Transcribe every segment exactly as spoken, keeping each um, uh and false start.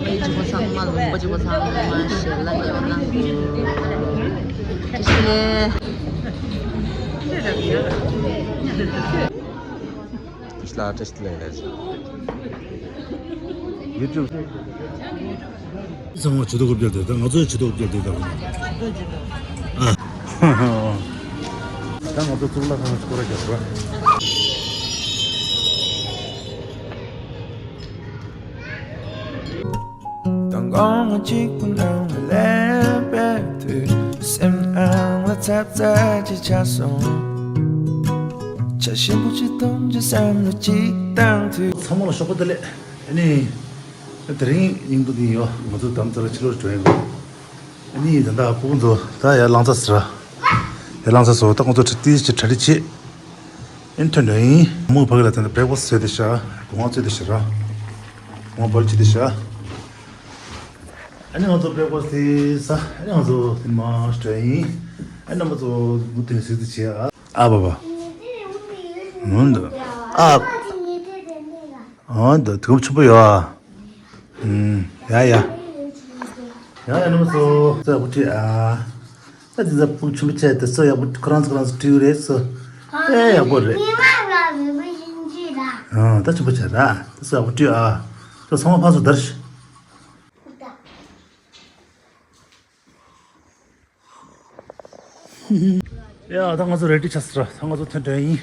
མི་གཅིག་པོ་ཚང་མ་ལུང་པ་གཅིག་པོ་ཚང་མ་ཞལ་ལག་མཉེས་པ་གནང་དགོས། ཀྱི་ཞིག་ལས། ལ་བཀྲ་ཤིས་བདེ་ལེགས། ཡུ་ཊུབ། ཚང་མ་ཇུས་གཏོགས་སྐུ་བཅར་དེ་དང་ང་ཚོའི་ཇུས་གཏོགས་སྐུ་བཅར་དེ་དང་། ཨ། ད་ང་ཚོ་གཙུག་ལག་ཁང་སྐོར་ར་རྒྱག་པ། དང་གོང་གཅིག་པུ་ནང་ལ་སླེབས་པའི་དུས། སེམས་ནང་ལ་འཚབ་འཚབ་ཅིག་ཆགས་སོང་། བྱ་ཞིམ་པོ་ཅིག་འཐུང་རྒྱུ་བསམ་བློ་ཅིག་བཏང་དུས། ཚང་མ་ལ་ཞོགས་པ་བདེ་ལེགས། ཨ་ནི། དེ་རིང་སྙིང་སྡུག་འདི་ཡོད། ང་ཚོ་དམ་ཚ་ལ་ཕྱི་ལོགས་འགྲོ་ཡིན། ཨ་ནི་ད་ལྟ་ཕྲུ་གུ་ཚོ་ད་ཡར་ལངས་ཚར་ཟེར་ར། ཡར་ལངས་ཚར་སོང་། ད་ང་ཚོ་ཏིས་ཅིག་གྲ་སྒྲིག་བྱེད། ཨེ་ཐོན་འགྲོ་ཡིན། མོ་ཕ་གི་ལ་ད་ལྟ་བྷེ་རེག་ཕ་སི་བཟོས་ཏེ་བཞག་སྒོ་ང་བཙོས་ཏེ་བཞག་ར། སྒོ་ང་སྦལ་བྱས་ཏེ་བཞག་ཨ་ནི་ང་ཚོ་བྷེ་རེག་ཕ་སི་དེ་ཟ། ཨ་ནི་ང་ཚོ་དེ་མ་ཞོ་ཡིན། ཨ་ནི་རྣམ་པ་ཚོ་མུ་མཐུད་གཟིགས་དེ་བྱེད་ཨ། ཨ་བ་བ། མུན་དུ། ཨ། ཨ་འདི་དུམ་ཆུང་པོ་ཡོད་ཨ། ཨུམ། ཡ་ཡ། ཡ་ཡ་རྣམ་པ་ཚོ་ཚོ་ཡག་པོ་བྲིས་ཨ། ད་དེ་ཚ་ཕྲུ་གུ་ཆུང་པོ་བྱས་དེ་ཚོ་ཡག་པོ་ཁོ་རང་ཚོ་ཁོ་རང་ཚོ་བྲིས་རེད་ཚོ། ཨེ་ཡག་པོ་རེད། ཨ་ད་ཆུང་པོ་བྱས་ར་དེ་ཚོ་ཡག་པོ་བྲིས་ཨ། ཚོ་ཚང་མ་ཕར་ཚུར་བདར་ཤིག་ཡ་ད་ང་ཚོ་རེ་ཌི་ཆགས་སོང་། ད་ང་ཚོ་ཐོན་འགྲོ་ཡིན།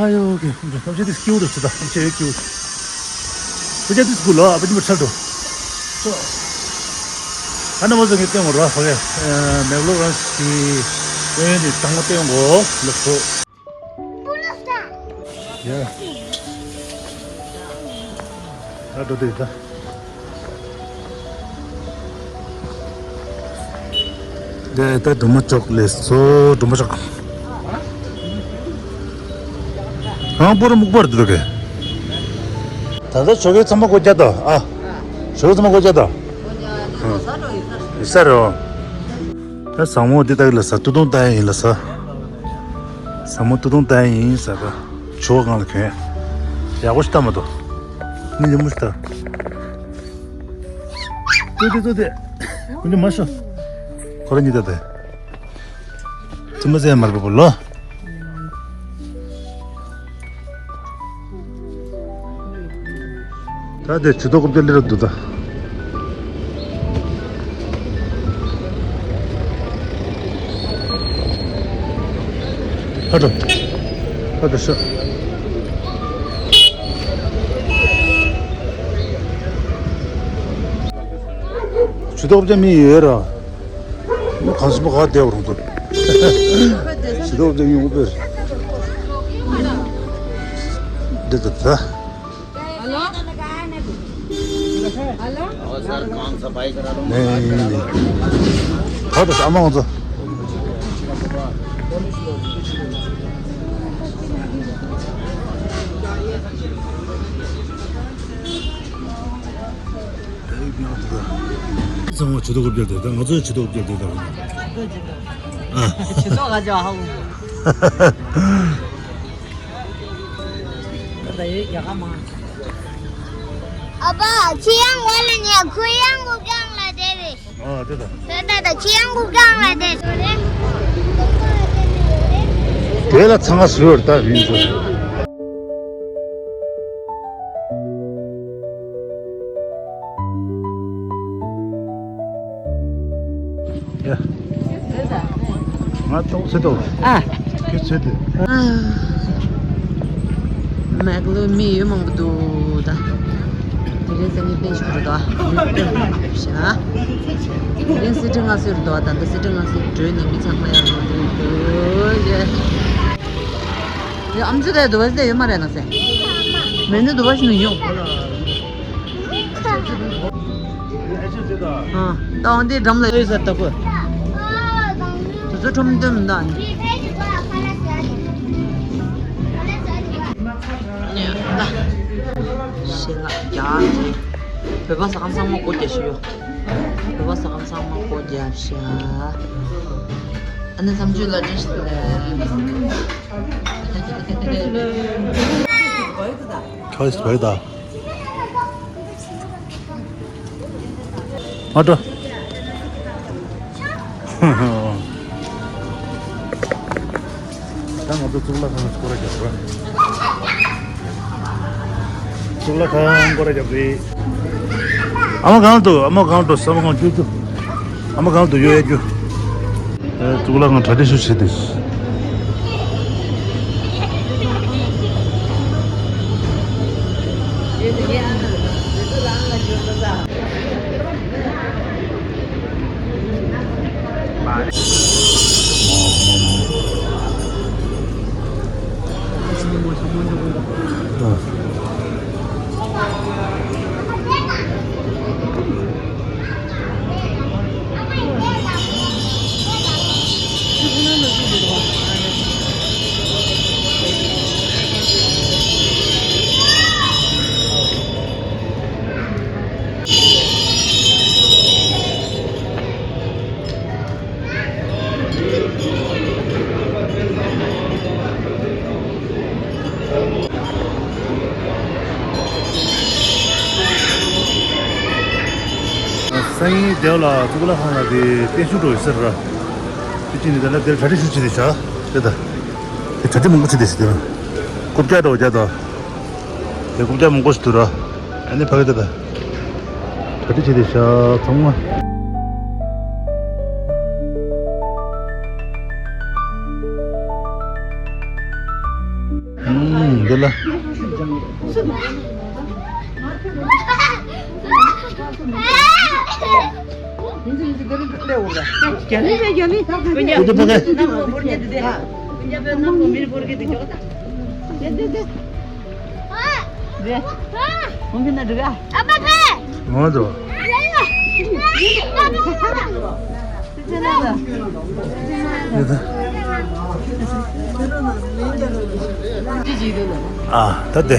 ཨ་ཡོ་ཀེ་ཐམས་ཅད་དེ་སྐྱིད་པོ་འདུག་ད་ཐམས་ཅད་སྐྱིད་པོ། ཕ་གི་དེ་སྐུ་ལོ་ཨ་ཕ་གི་མ་ཁྲལ་འགྲོ། ཨ་ན་མ་ཚོ་ངས་བསྟན་འོ་ར་ཕ་གི་མེག་ལོ་རང་གི་ཨེ་དེ་དང་པོ་བསྟན་འོ་ལ་ཚོ། ཡ། ད་འགྲོ་དེ་ད། དེ་ད་འབྲུ་མ་ཅོག་ལས་སོ་འབྲུ་མ་ཅོག་རང་པོ་ར་སྨུག་པར་འདུག་གེ་ད་ལྟ་ཞོགས་ཀས་ཚང་མ་སྒོ་རྒྱག་དང་ཨ། ཞོགས་ཀས་ཚང་མ་སྒོ་རྒྱག་དང་། ཡོད་ས་རེད། ད་བཟང་མོ་འདི་ལྟ་གི་ལ་ས་ཏུ་ཏུང་ལྟ་ཡ་ཡིན་ལ་ས། བཟང་མོ་ཏུ་ཏུང་ལྟ་ཡ་ཡིན་ས་ད། ཆུ་བ་གང་ལ་གྱོན། ཡག་པོ་ཞིག་ལྟ་མ་ཏོ། ནི་ལི་མུ་ཞིག་ལྟ། ཏུ་ཏུ་ཏུ་ཏུ། ཀུན་ཏུ་མ་ཤོ། ཁོ་ར་ཉི་ད་ཏེ། ཙི་མ་ཟེ་མར་པ་པོ་ལོ། ད་དེ་ཇུས་གཏོགས་རྐུབ་སྟེགས་སླེབས་ར་འདུག་ད། ཧ་ཏོ། ཧ་ཏོ་ཤ། ཇུས་གཏོགས་རྐུབ་སྟེགས་མི་ཡོད་ར། མི་གང་སུ་མ་ག་བསྡད་པ་རུང་ཐུབ། ཇུས་གཏོགས་རྐུབ་སྟེགས་མི་ངུ་པེར། འདི་ད་ད། ཨ་ལོ། ཨ་ལོ། ནས་ནས། ད་ད་ཨ་མ་ང་ཚོ། ཚང་མ་ཇུས་གཏོགས་རྐུབ་སྟེགས་དེ་དང་ང་ཚོའི་ཇུས་གཏོགས་རྐུབ་སྟེགས་དེ་དང་། ཨ། ཇུས་གཏོགས་ག་ཅོ་ཧ་གོ། ད་ཡོད་རྒྱ་གར་མ། ཨ་ཕ། ཁྱི་ཡང་གོ་ལ་ཉལ། ཁོ་ཡང་གོ་རྐྱང་ལ་བསྡད་པས། ཨ་དེ་ད། དེ་ད་ད་ཁྱི་ཡང་གོ་རྐྱང་ལ་བསྡད་པས། དེ་ལ་ཚང་ག་ཟུར་ད་ཡིན་ཚུལ། ཡ། ང་ཏོག་ཙེ་ཏོག་ཨ། ཁྱོད་ཚོད་དུ། མེག་ལོ་མི་ཡོད་མང་པོ་འདུག་ད། དེ་རིང་སང་ཉིན་པེ་ཤོར་དོ། མི་སྟོན་ཤ། དེ་རིང་སི་ཏི་ང་སུར་དོ། ད་ལྟ་སི་ཏི་ང་སུར་འགྲོ་ནས་མི་ཚང་མ་ཡར་འགྲོ་འདུག་ཡ། ཨམ་ཅོག་དེ་དུ་བ་ཞིག་ཡོད་མ་རེད་ན་ཟེ། མེད་ན་དུ་བ་ཞིག་ནི་ཡོང་། ཨ། ད་འོང་དེ་འགྲམ་ལ་ཡོད་ཟེར་ད་གོ། དུ་ཚོད་ཁྲོམ་སྟོན་མི་འདུག་ཨ་ནི། ནས་ད། ཞེ་ལ་རྒྱ། བོད་པ་ཟ་ཁང་ཚང་མ་སྒོ་རྒྱག་ཤི་ཡོད། བོད་པ་ཟ་ཁང་ཚང་མ་སྒོ་རྒྱག་ཤ། ཨ་ནི་བསམ་ཚུལ་ལ་འདྲི་ཞིག་ལས། ཁ་ཞིག་བས་ད། 开始回答。ཨ་ཏྲ། ད་ང་ཚོ་གཙུག་ལག་ཁང་སྐོར་ར་རྒྱག་པ། གཙུག་ལག་ཁང་སྐོར་ར་རྒྱག་པ་རེད། ཨ་མ་གང་དུ། ཨ་མ་གང་དུ། ས་མ་གང་ཁྱོད་ཁྱོད། ཨ་མ་གང་དུ་ཡོད་ཡ་ཁྱོད། ཨེ། གཙུག་ལག་ཁང་གྲ་སྒྲིག་ཞུ་བྱེད་དེ། སང་ཉིན་དེ་ལ་གཙུག་ལག་ཁང་ལ་དེ་བརྟན་བཞུགས་འགྲོ་ཡོད་ཟེར་ར། དེ་ཅི་ནི་དེ་ལ་དེར་གྲ་སྒྲིག་ཞུ་ཅི་དེ་བྱ་དེ་ད། དེ་གྲ་སྒྲིག་མང་པོ་ཅི་དེ་ཞིག་དེ་ར། རྐུབ་བཀྱག་འགྲོ་བརྒྱ་དང་། དེ་རྐུབ་བཀྱག་མང་པོ་ཞིག་འདུག་ར། ཨ་ནི་ཕ་གི་དེ་ད། གྲ་སྒྲིག་བྱས་ཏེ་བཞག་ཚང་མ། ཨུམ། འདི་ལ། ཨ་ཕ་ཕ། ང་ཚོ། ཨ། ད་དེ།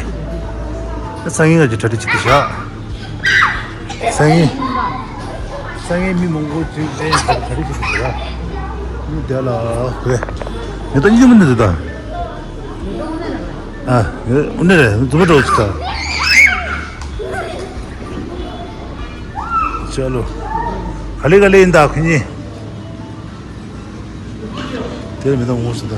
སང་ཉིན་ང་ཚོ་གྲ་སྒྲིག་བྱེད་དུ་བཞག་སང་ཉིན། སང་ཉིན་མི་མང་པོ་ཅིག་ལེན་བྱས་གྲ་སྒྲིག་བྱེད་དུ་བཞག་མི་དེ་ལ་དགོས། མི་ད་གཉིས་མི་འདུག་ད། ཨ། འོ་ནི་རེད། རྫུན་མ་འགྲོ་ཆུ་ཚ། ཅ་ལོ། ག་ལེ་ག་ལེ་ཡིན་ད་ཁོ་གཉིས། དེར་མི་འདུག་ངོ་སུ་ད།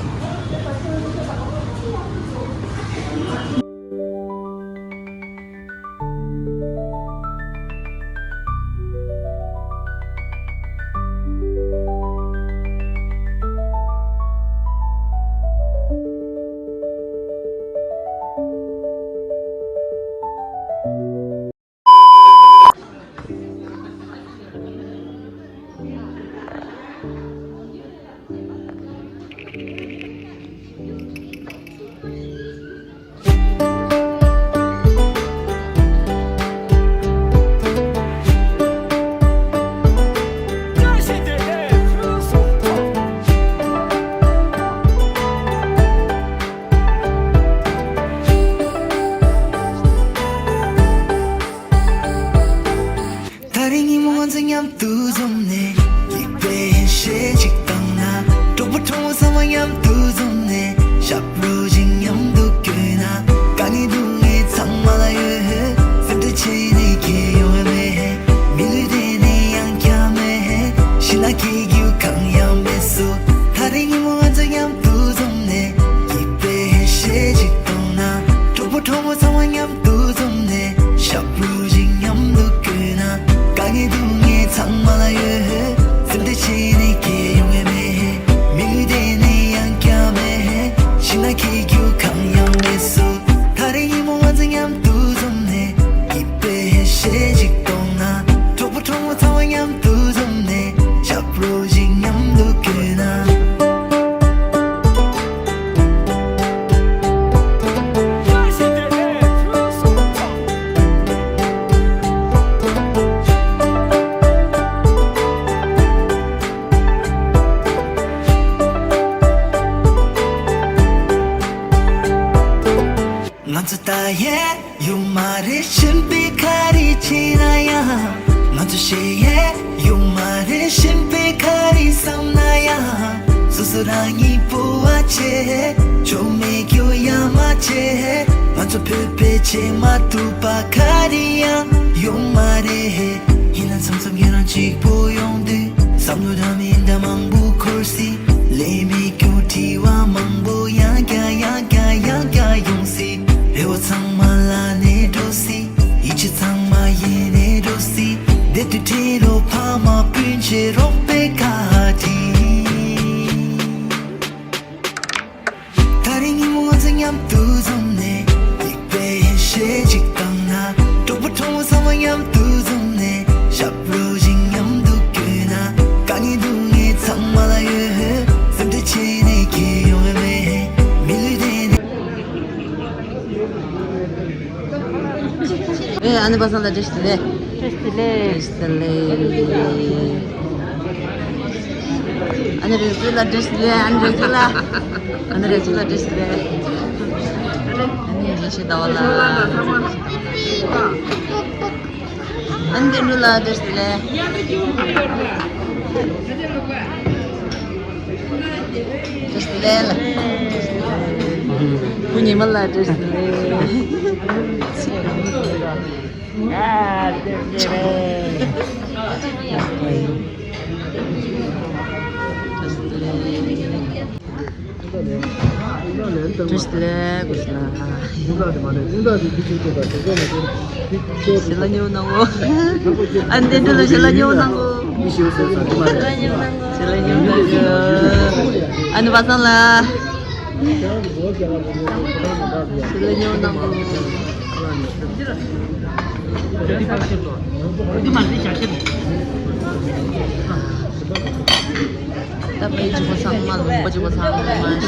ད་རིང་ཉིན་མོ་ང་ཚོ་མཉམ་དུ་འཛོམས་ནས། སྐྱིད་པའི་ཞལ་གཅིག་བཏང་ན། གྲོགས་པོ་གྲོགས་མོ་ཚང་མ་མཉམ་དུ་འཛོམས་ནས། ཞབས་བྲོ་ཞིག་མཉམ་དུ་བརྐོས་ན། དཀའ་ངལ་སྡུག་བསྔལ་ཚང་མ་ལ་ཡོད། སེམས་ཁྲལ་བྱེད་ནི་གང་ཡང་མེད། མི་ལུས་དེ་ནི་ཡང་བསྐྱར་མེད། ཤི་ན་སྐྱེ་རྒྱུ་གང་ཡང་མེད་སོ། ད་རིང་ཉིན་མོ་ང་ཚོ་མཉམ་དུ་འཛོམས་ནས། སྐྱིད་པའི་ཞལ་གཅིག་བཏང་ན། གྲོགས་པོ་གྲོགས་མོ་ཚང་མ་མཉམ་དུ་འཛོམས་ནས། ཞབས་བྲོ་ཞིག་མཉམ་དུ་བརྐོས་ན། དཀའ་ངལ་སྡུག་བསྔལ་ཚང་མ་ལ་ཡོད། སེམས་ཁྲལ་བྱེད་ནི་གང་ཡང་མེད། མི་ལུས་དེ་ནི་ཡང་བསྐྱར་མེད། ཤི་ན་སྐྱེ་རྒྱུ་གང་ཡང་མེད་སོ། ད་རིང་ཉིན་མོ་ང་ཚོ་མཉམ་དུ་འཛོམས་ནས། སྐྱིད་པའི་ཞལ་གཅིག་བཏང་ན། གྲོགས་པོ་གྲོགས་མོ་ཚང་མ་མཉམ་དུ་འཛོམས་ནས། ཞབས་བྲོ་ཞིག་མཉམ་དུ་བརྐོས་ན། ང་ཚོ་ད་ཡས་ཡོད་མ་རེད། གཞན་པས་ག་རེ་བྱས་ན་ཡང་། ང་ཚོ་ཞེ་ཡས་ཡོད་མ་རེད། གཞན་པས་ག་རེ་བསམ་ན་ཡང་། སོ་སོ་རང་ཉིད་སྤོབས་པ་བྱེད། ཆོ་མེད་སྐྱོ་ཡ་མ་བྱེད། ང་ཚོ་བོད་པའི་ཆེས་མ་ཐུབ་པ་ག་རེ་ཡང་ཡོད་མ་རེད། ཡིན་ན། མཚམས་མཚམས་ཁྱེད་རང་གཅིག་པུ་ཡོང་དུས་བསམ་བློ་འདྲ་མིན་འདྲ་མང་པོ་འཁོར་སྲིད། ལས་མེད་སྐྱོ་དྲི་བ་མང་པོ་ཡང་བསྐྱར་ཡང་བསྐྱར་ཡང་བསྐྱར་ཡོང་སྲིད། རེ་བ་ཚང་མ་ལ་ནས་འགྲོ་སྲིད། ཡིད་ཆེས་ཚང་མ་ཡེ་ནས་འགྲོ་སྲིད། བདེ་སྡུག་འཕྲད་རོགས་ཕ་མ་སྤུན་མཆེད་རོགས་པའི་བཀའ་དྲིན། ད་རིང་ཉིན་མོ་ང་ཚོ་མཉམ་དུ་འཛོམས་ནས། ཡིད་དཔེ་ཡིད་ཤེས་ཅིག་བཏང་ན། གྲོགས་པོ་གྲོགས་མོ་ཚང་མ་མཉམ་དུ་འཛོམས་ནས། ཞབས་བྲོ་ཞིག་མཉམ་དུ་བརྐོས་ན། དཀའ་ངལ་སྡུག་བསྔལ་ཚང་མ་ལ་ཡོད། སེམས་ཁྲལ་བྱས་ནས་སྐྱིད་ཡོང་ཡོད་མེད། མི་ལུས་བདེ་ནས། ཨེ། ཨ་ནེ་པ་སངས་ལ་བཀྲ་ཤིས་བདེ་ལེགས། བཀྲ་ཤིས་བདེ་ལེགས། བཀྲ་ཤིས་བདེ་ལེགས། ཨ་ནེ་རིག་འཛིན་ལ་བཀྲ་ཤིས་བདེ་ལེགས། ཨ་ནེ་རིག་འཛིན་ལ། ཨ་ནེ་རིག་འཛིན་ལ་བཀྲ་ཤིས་བདེ་ལེགས། ཨ་ནེ་ཡེ་ཤེས་ཟླ་བ་ལ། ཨ་ནེ་བདེ་འགྲོ་ལ་བཀྲ་ཤིས་བདེ་ལེགས། བཀྲ་ཤིས་བདེ་ལེགས་ལ། བུ་ཉི་མ་ལ་བཀྲ་ཤིས་བདེ་ལེགས། བཀྲ་ཤིས་བདེ་ལེགས། བཀྲ་ཤིས་བདེ་ལེགས། བཀྲ་ཤིས་བདེ་ལེགས། ཞལ་ལག་ཉོ་གནང་གོ། ཨ་ནེ་བདེ་འགྲོ་ལ་ཞལ་ལག་ཉོ་གནང་གོ། ཞལ་ལག་ཉོ་གནང་གོ། ཨ་ནེ་པ་སངས་ལ། ཞལ་ལག་ཉོ་གནང་གོ། ད་ཕའི་བྱིས་པ་ཚང་མ། ལུང་པ་བྱིས་པ་ཚང་མ་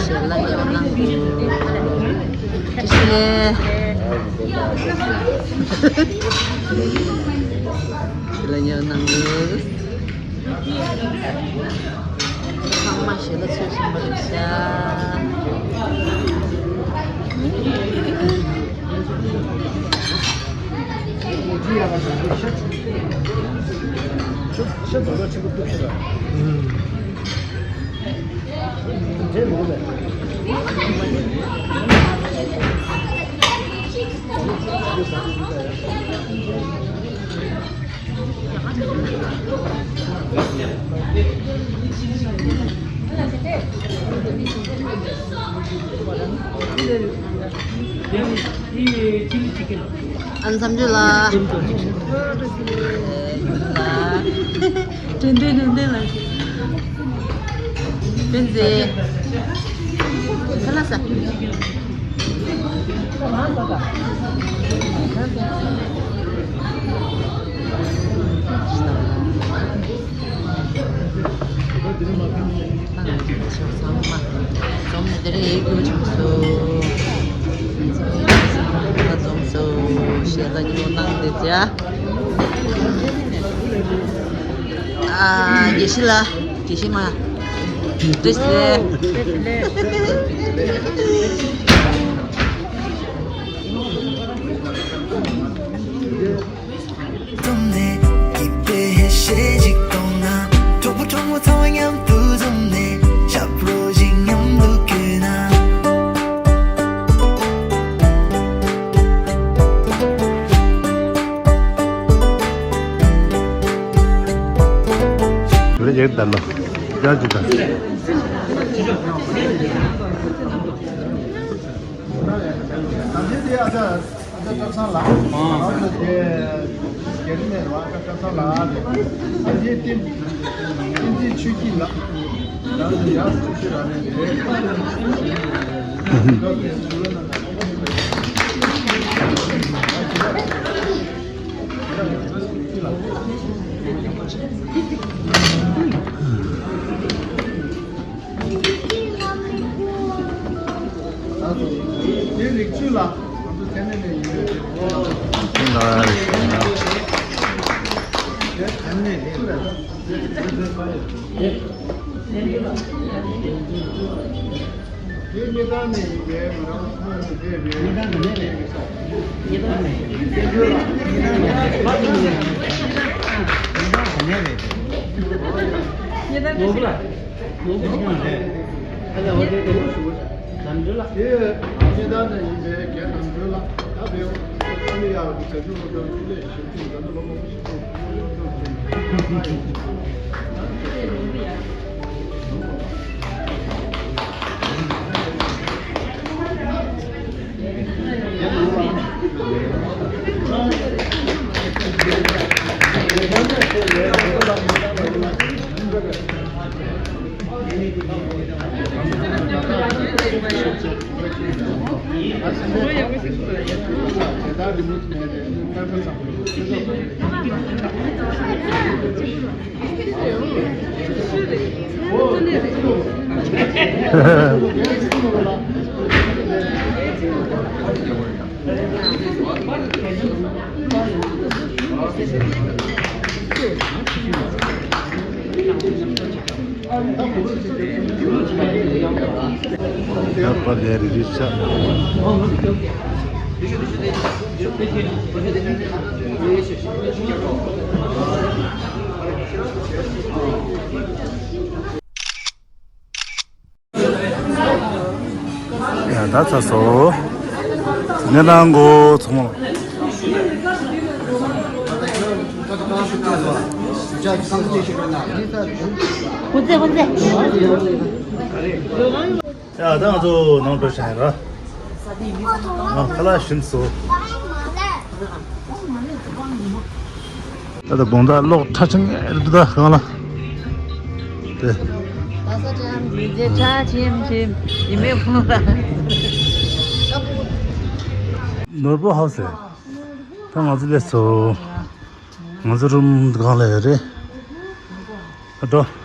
ཞལ་ལག་ཉོ་གནང་གོ། ཞལ་ཞལ་ལག་ཉོ་གནང་གོ། ཚང་མ་ཞལ་ལག་འཚོལ་བཞིན་པ་རེད་ཤག་ཨ་མཚམས་ཆོས་ལ། དྲན་རྟེན། དྲན་རྟེན་ལ། བསྟན་འཛིན། ཁ་ལག་ཟ། ཚང་མ་འཛོམས་ནས་དེ་རིང་ཡིད་སྐྱོ་བྱུང་སོང་། ཚང་མ་འཛོམས་སོང་། ཞལ་ལག་ཉོ་གནང་བསྡད་ཅག་ཨ། དགེ་བཤེས་ལགས། དགེ་བཤེས་མ། བཀྲ་ཤིས་བདེ་ལེགས། འཛོམས་ནས་སྐྱིད་པའི་ཞལ་ཞིག་གཏོང་ན། གྲོགས་པོ་གྲོགས་མོ་ཚང་མ་མཉམ་དུ་འཛོམས་ནས། ཞབས་བྲོ་ཞིག་མཉམ་དུ་བརྐོས་ན། ལས་ཀྱི་དར་ལ་རྒྱ་ཅི་དང་། ཨ་ཅག་བཀྲ་བཟང་ལགས། ཨ་ཅག་དེ་རྒྱ་རི་ནས་རེད་བ། ཨ་ཅག་བཀྲ་བཟང་ལགས་རེད། ཨ་ཅག་བསྟན་བསྟན་འཛིན་ཆོས་སྐྱིད་ལགས། རང་ཚོ་ཡག་ཆོས་སྐྱིད་རང་རེད། དེ་རིགས་ཚུལ་ལ་ང་ཚོ་ཚད་མེད་ནས་ཡིན་པའི་དེ་ཚད་མེད་རེད། དེ་སྙེ་ཐང་ནས་ཡིན་པའི་ང་རང་ཚོ་ནས་བསྡད་པའི་སྙེ་ཐང་གི་མེད་རེད། སྙེ་ཐང་ནས་ཡིན་པའི་སྙེ་ཐང་གི་མེད་རེད། སྙེ་ཐང་གི་མེད་རེད། ནོར་བུ་ལ། ནོར་བུ་ཅིག་ཡང་རེད། ཨ་ལས་འོ་དེ་དེ་ནོར་བུ་ཞུ། ནམ་གྲུ་ལགས། དེ་ཨ་མེ་ད་ནས་ཡིན་པའི་རྒན་ནམ་གྲུ་ལགས། ད་བེའོ། ཡ་པ་ལེ་རི་རི་ཤ། ཡ་ད་ཚར་སོང་། ནས་ལངས་གོ་ཚང་མ། ཡ་ད་ང་ཚོ་ནང་འགྲོ་བྱ་ཡིན་ར། ང་ཁ་ལག་ཞིམ་སོང་། ད་ལྟ་དགོང་དག་གློག་ཁྲ་ཆེན་རེད་འདུག་ད་གང་ལ། དེ། ད་ས་ཁྲ་མི་རྗེ་ཁྲ་ཆེམ་ཆེམ་ཡིན་མེད་ཕུང་ལ། ནོར་བུ་ཧའུ་སི། ད་ང་ཚོ་སླེབས་སོང་། ང་ཚོ་རུམ་གང་ལ་ཡོད་རེད། ཨ་འགྲོ།